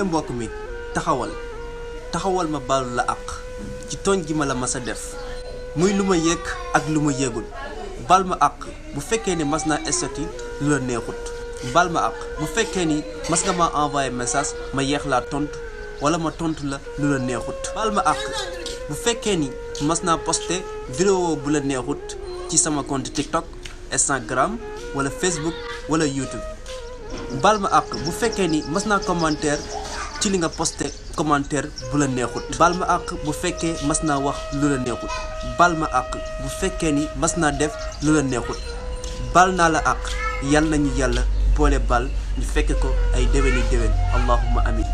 mbokk mi taxawal ma baalu la àq ci tooñ gi ma la mas a def muy lu ma yëg ak lu ma yëgul baal ma àq bu fekkee ni mas naa estati lu la neexut baal ma àq bu fekkee ni mas nga ma envoyé message ma yeex laa tontu wala ma tontu la lu la neexut baal ma àq bu fekkee ni mas naa posté vidéo bu la neexut ci sama compte TikTok Instagram wala Facebook wala YouTube baal ma àq bu fekkee ni mas naa commentaire ci li nga posté commentaire bu la neexut baal ma àq bu fekkee mas naa wax lu la neexut baal ma àq bu fekkee ni mas naa def lu la neexut baal naa la àq yàlla nañu yàlla boole baal ñu fekke ko ay déwéni déwén allahumma amin